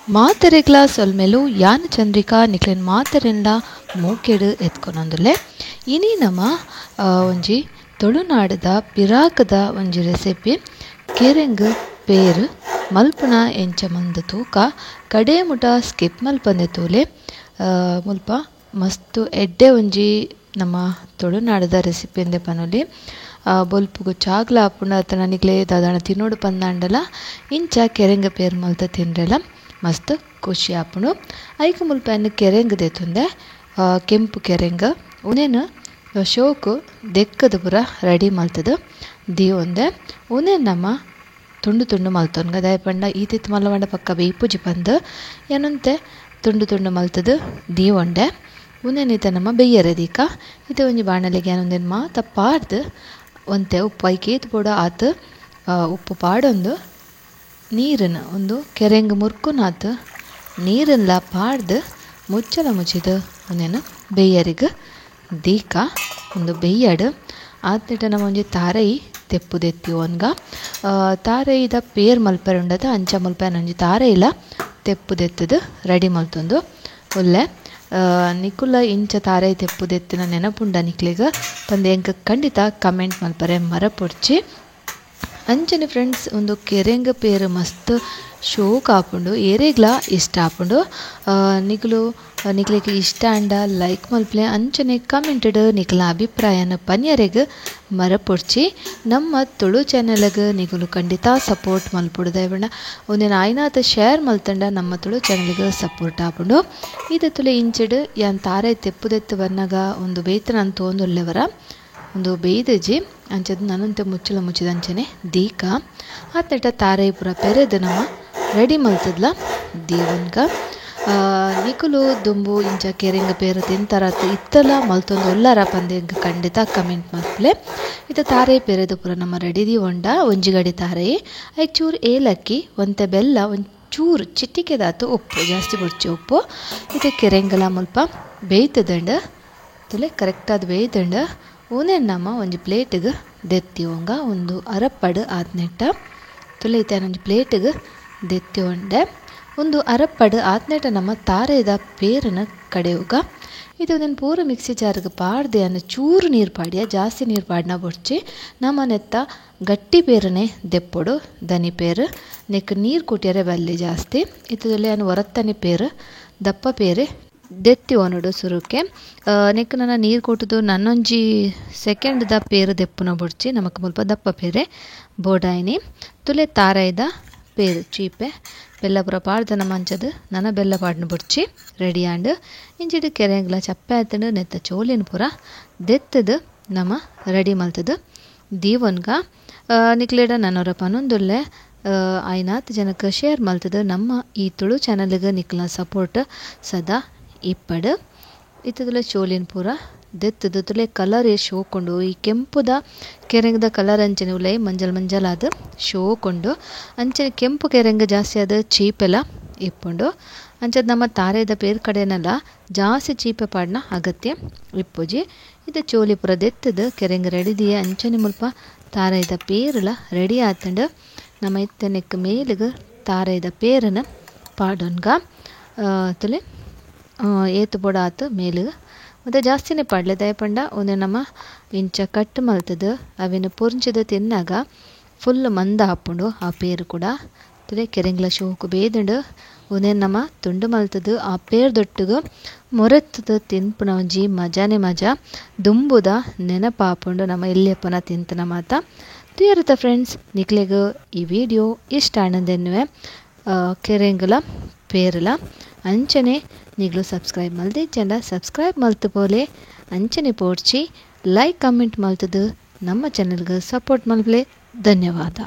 ಮಾತೆರೆಗ್ಲ ಸೊಲ್ಮೆಲು ಯಾನ್ ಚಂದ್ರಿಕಾ ನಿಕ್ಲೆನ್ ಮಾತೆರೆನ್ಲ ಮೋಕೆಡ್ ಎತ್ಕೊನೊಂದುಲ್ಲೆ. ಇನಿ ನಮ ಒಂಜಿ ತುಳುನಾಡುದ ಪಿರಾಕದ ಒಂಜಿ ರೆಸಿಪಿ ಕೆರೆಂಗ್ ಪೇರ್ ಮಲ್ಪುನ ಎಂಚ ಮಂದ ತೂಕ ಕಡೆ ಮುಟ ಸ್ಕಿಪ್ ಮಲ್ಪಂದೆ ತೂಲೆ. ಮುಲ್ಪ ಮಸ್ತ್ ಎಡ್ಡೆ ಒಂಜಿ ನಮ್ಮ ತುಳುನಾಡುದ ರೆಸಿಪಿ ಎಂದೆ ಪನೊಲಿ. ಬೊಲ್ಪುಗು ಚಾಗ್ಲ ಆಪುಂಡು ಅತ್ತನ ನಿಕ್ಲೆ ದಾದಾನ ತಿನ್ನೋಡು ಪಂದಾಂಡಲ ಇಂಚ ಕೆರೆಂಗ್ ಪೇರ್ ಮಲ್ತ ತಿನ್ರೆಲ ಮಸ್ತ್ ಖುಷಿ ಆಪುಂಡು. ಐಕ್ ಮುಲ್ಪ ಎನ್ನ ಕೆರೆಂಗ್ ದೆತುಂದೆ ಕೆಂಪು ಕೆರೆಂಗ್ ಉನೇನು ಶೋಕು ದೆಕ್ಕದ ಪೂರ ರೆಡಿ ಮಲ್ತದ ದೀವೊಂದೆ. ಉನೇನು ನಮ್ಮ ತುಂಡು ತುಂಡು ಮಲ್ತೊನ್ಗ ದಾಯೆ ಪಂಡ ಈತಿತ್ತು ಮಲ್ಲವಂಡ ಪಕ್ಕ ಬೇಯ್ಪುಜಿ ಪಂದ್ ಏನಂತೆ ತುಂಡು ತುಂಡು ಮಲ್ತದ ದೀವೊಂಡೆ. ಉನೇನಿತ ನಮ್ಮ ಬೆಯ್ಯರೆ ದೀಕ ಇತ್ತೆ ಒಂಜಿ ಬಾಣಲೆಗೆ ಏನೊಂದೇನು ಮಾತ ಪಾಡ್ದು ಒಂತೆ ಉಪ್ಪು ಐಕೇತ್ ಬೋಡ ಆತು ಉಪ್ಪು ಪಾಡೊಂದು ನೀರನ್ನು ಒಂದು ಕೆರೆಂಗ್ ಮುರ್ಕುನಾತು ನೀರನ್ಲ ಪಾಡ್ದು ಮುಚ್ಚಲ ಮುಚ್ಚಿದ ಒಂದೇನು ಬೇಯರಿಗೆ ದೀಕ ಒಂದು ಬೇಯಡು. ಆತ್ನೆಟ ನಮ್ಮ ಒಂಜಿ ತಾರೈ ತೆಪ್ಪುದೆತ್ತಿ ಒನ್ಗ ತಾರೈದ ಪೇರ್ ಮಲ್ಪರೆ ಉಂಡದ ಅಂಚ ಮುಲ್ಪ ಒಂಜಿ ತಾರೈಲ ತೆಪ್ಪುದೆತ್ತದು ರೆಡಿ ಮಲ್ತೊಂದು ಒಲ್ಲೆ. ನಿಕುಲ ಇಂಚ ತಾರೈ ತೆಪ್ಪುದೆತ್ತಿನ ನೆನಪುಂಡ ನಿಕ್ಲೆಗ್ ಪಂದ್ ಎಂಕ್ ಖಂಡಿತ ಕಮೆಂಟ್ ಮಲ್ಪರೆ ಮರಪೊಡ್ಚಿ. ಅಂಚನೆ ಫ್ರೆಂಡ್ಸ್ ಒಂದು ಕೆರೆಂಗ್ ಪೇರು ಮಸ್ತ್ ಶೋಕ್ ಆಪುಂಡು, ಏರೆಗ್ಲ ಇಷ್ಟ ಆಪುಂಡು. ನಿಕುಲು ನಿಕ್ಲೆಗ್ ಇಷ್ಟ ಆಂಡ ಲೈಕ್ ಮಲ್ಪಲೆ, ಅಂಚನೆ ಕಮೆಂಟೆಡ್ ನಿಕ್ಲ ಅಭಿಪ್ರಾಯನ ಪನ್ಯರೆಗ್ ಮರಪೊಡ್ಚಿ. ನಮ್ಮ ತುಳು ಚಾನೆಲ್ಗ್ ನಿಕುಲು ಖಂಡಿತ ಸಪೋರ್ಟ್ ಮಲ್ಪೊಡು ದಯಪಂಡ ಒಂದೇನು ಆಯ್ನಾತ ಶೇರ್ ಮಲ್ತಂಡ ನಮ್ಮ ತುಳು ಚಾನೆಲ್ಗ್ ಸಪೋರ್ಟ್ ಆಪುಂಡು. ಇದು ತುಲೆ ಇಂಚೆಡ್ ಯಾನ್ ತಾರೈ ತೆಪ್ಪುದೆತ್ತು ಬನ್ನಗ ಒಂದು ಬೇತನ ತೋಂದುಲ್ಲೆವರ ಒಂದು ಬೇಯ್ದಜಿ ಅಂಚದ ನಾನಂತೆ ಮುಚ್ಚಲ ಮುಚ್ಚಿದ ಅಂಚನೆ ದೀಕ ಆತಟ ತಾರೈ ಪೂರ ಪೆರೆದು ನಮ್ಮ ರೆಡಿ ಮಲ್ತದ್ಲ ದೀವನ್ಗ. ನಿಕುಲು ದುಂಬು ಇಂಚ ಕೆರೆಂಗ್ ಪೇರು ತಿಂತಾರ ಇತ್ತಲ ಮಲ್ತೊಂದು ಒಲ್ಲರ ಪಂದ್ ಎಂಕ್ ಖಂಡಿತ ಕಮೆಂಟ್ ಮಲ್ಪಲೆ. ಇತ್ತ ತಾರೈ ಪೆರೆದು ಪೂರ ನಮ್ಮ ರೆಡಿ ದೀವೊಂಡ ಒಂಜಿ ಗಡಿ ತಾರೈ ಐಕ್ ಚೂರು ಏಲಕ್ಕಿ ಒಂತೆ ಬೆಲ್ಲ ಒಂಚೂರು ಚಿಟಿಕೆದಾತು ಉಪ್ಪು ಜಾಸ್ತಿ ಬೊಡ್ಚಿ ಉಪ್ಪು. ಇತ್ತೆ ಕೆರೆಂಗಲ ಮುಲ್ಪ ಬೇಯ್ತದಂಡ ತುಲೆ ಕರೆಕ್ಟಾದ ಬೇಯ್ತಂಡ. ಉನೇನು ನಮ್ಮ ಒಂಜಿ ಪ್ಲೇಟಿಗೆ ದೆತ್ತಿವಂಗ ಒಂದು ಅರಪ್ಪಡು ಆತ್ನೆಟ್ಟ ತುಲೆ ಇತ್ತೆ ಒಂಜಿ ಪ್ಲೇಟಿಗೆ ದೆತ್ತಿವಂಡೆ. ಒಂದು ಅರಪ್ಪಡು ಆತ್ನೆಟ್ಟ ನಮ್ಮ ತಾರೆದ ಪೇರನ ಕಡೆಯುಗ. ಇದು ಒಂದೊಂದು ಪೂರ ಮಿಕ್ಸಿ ಜಾರಿಗೆ ಪಾಡ್ದೆ ಅನ್ನ ಚೂರು ನೀರು ಪಾಡಿಯ ಜಾಸ್ತಿ ನೀರು ಪಾಡ್ನ ಬೊಡ್ಚಿ. ನಮ್ಮ ನೆತ್ತ ಗಟ್ಟಿ ಪೇರನೆ ದೆಪ್ಪೊಡು ದನಿ ಪೇರು ನೆಕ್ ನೀರು ಕುಟಿಯರೆ ಬಲ್ಲಿ ಜಾಸ್ತಿ. ಇತ್ತದಲ್ಲಿ ಅನ್ನ ಹೊರತ್ತನೆ ಪೇರು ದಪ್ಪ ಪೇರೆ ದೆತ್ತಿ ಒನಡು ಸುರುಕೆ ನೆಕ್ ನನ್ನ ನೀರು ಕೊಟ್ಟದು ನನ್ನೊಂಜಿ ಸೆಕೆಂಡ್ದ ಪೇರು ದೆಪ್ಪುನ ಬೊಡ್ಚಿ ನಮಕ್ ಮುಲ್ಪ ದಪ್ಪ ಪೇರೆ ಬೋಡಾಯಿನಿ. ತುಲೆ ತಾರಾಯ್ದ ಪೇರು ಚೀಪೆ ಬೆಲ್ಲ ಪೂರ ಪಾಡ್ದ ನಮ್ಮ ಅಂಚದ ನನ ಬೆಲ್ಲ ಪಾಡ್ನ ಬೊಡ್ಚಿ ರೆಡಿ ಆಂಡ್. ಇಂಚಿಡು ಕೆರೆಂಗ್ಲ ಚಪ್ಪೆ ಆತಂಡು ನೆತ್ತ ಚೋಲಿನ ಪೂರ ದೆತ್ತದು ನಮ್ಮ ರೆಡಿ ಮಲ್ತದು ದೀವನ್ಗ. ನಿಕ್ಲೇಡ ನನ್ನೊರ ಪನೊಂದುಲ್ಲೆ ಆಯ್ನಾತ್ ಜನಕ್ಕೆ ಶೇರ್ ಮಲ್ತದು ನಮ್ಮ ಈ ತುಳು ಚಾನಲ್ಗೆ ನಿಕ್ಲ ಸಪೋರ್ಟ್ ಸದಾ ಇಪ್ಪಡು. ಇತ್ತದಲ ಚೋಲಿನ ಪೂರ ದೆತ್ತದು ತುಲೆ ಕಲರ್ ಶೋಕೊಂಡು ಈ ಕೆಂಪುದ ಕೆರೆಂಗದ ಕಲರ್ ಅಂಚನೆ ಉಲೈ ಮಂಜಲ್ ಮಂಜಲಾದ ಶೋಕೊಂಡು ಅಂಚನೆ ಕೆಂಪು ಕೆರೆಂಗ ಜಾಸ್ತಿ ಆದ ಚೀಪೆಲ್ಲ ಇಪ್ಪುಂಡು. ಅಂಚದ ನಮ್ಮ ತಾರೆದ ಪೇರ್ ಕಡೆನೆಲ್ಲ ಜಾಸ್ತಿ ಚೀಪೆ ಪಾಡ್ನ ಅಗತ್ಯ ಇಪ್ಪುಜಿ. ಇದು ಚೋಲಿ ಪೂರ ದೆತ್ತದು ಕೆರೆಂಗ ರೆಡಿದಿಯೇ ಅಂಚನೆ ಮುಲ್ಪ ತಾರೆದ ಪೇರುಲ ರೆಡಿ ಆತಂಡು. ನಮ್ಮ ಇತ್ತೆ ನೆಕ್ ಮೇಲಿಗೆ ತಾರೆದ ಪೇರನ ಪಾಡೊನ್ಗ ತುಲೆ ಏತು ಬೋಡ ಆತು ಮೇಲಿಗೆ ಮತ್ತು ಜಾಸ್ತಿನೇ ಪಾಡ್ಲೆ ದಯಪಂಡ ಒಂದೇ ನಮ್ಮ ಇಂಚ ಕಟ್ ಮಲ್ತದು ಅವಿನ ಪೊರ್ಂಚಿದ ತಿನ್ನಾಗ ಫುಲ್ ಮಂದ ಆಪುಂಡು ಆ ಪೇರು ಕೂಡ. ತುಲೆ ಕೆರೆಂಗ್ಲ ಶೋಕು ಬೇದಂಡು ಒಂದೇ ನಮ್ಮ ತುಂಡು ಮಲ್ತದು ಆ ಪೇರು ದೊಟ್ಟುಗು ಮೊರೆತ್ತದ ತಿನ್ಪುನ ಒಂಜಿ ಮಜಾನೆ ಮಜಾ ದುಂಬುದ ನೆನಪಾಪುಂಡು ನಮ್ಮ ಎಲ್ಲಿಯಪ್ಪನ ತಿಂತನ ಮಾತ. ತುಯರುತ್ತ ಫ್ರೆಂಡ್ಸ್ ನಿಕ್ಲೆಗ್ ಈ ವಿಡಿಯೋ ಇಷ್ಟ ಆನಂದೆನ್ನುವೆ ಕೆರೆಂಗ್ಲ ಪೇರಲ ಅಂಚನೆ ನಿಗ್ಲು ಸಬ್ಸ್ಕ್ರೈಬ್ ಮಲ್ದೆ ಜನ ಸಬ್ಸ್ಕ್ರೈಬ್ ಮಲ್ತು ಪೋಲೆ ಅಂಚನೆ ಪೋಡ್ಚಿ ಲೈಕ್ ಕಮೆಂಟ್ ಮಲ್ತದು ನಮ್ಮ ಚಾನೆಲ್ಗೆ ಸಪೋರ್ಟ್ ಮಲ್ಪಲೆ. ಧನ್ಯವಾದ.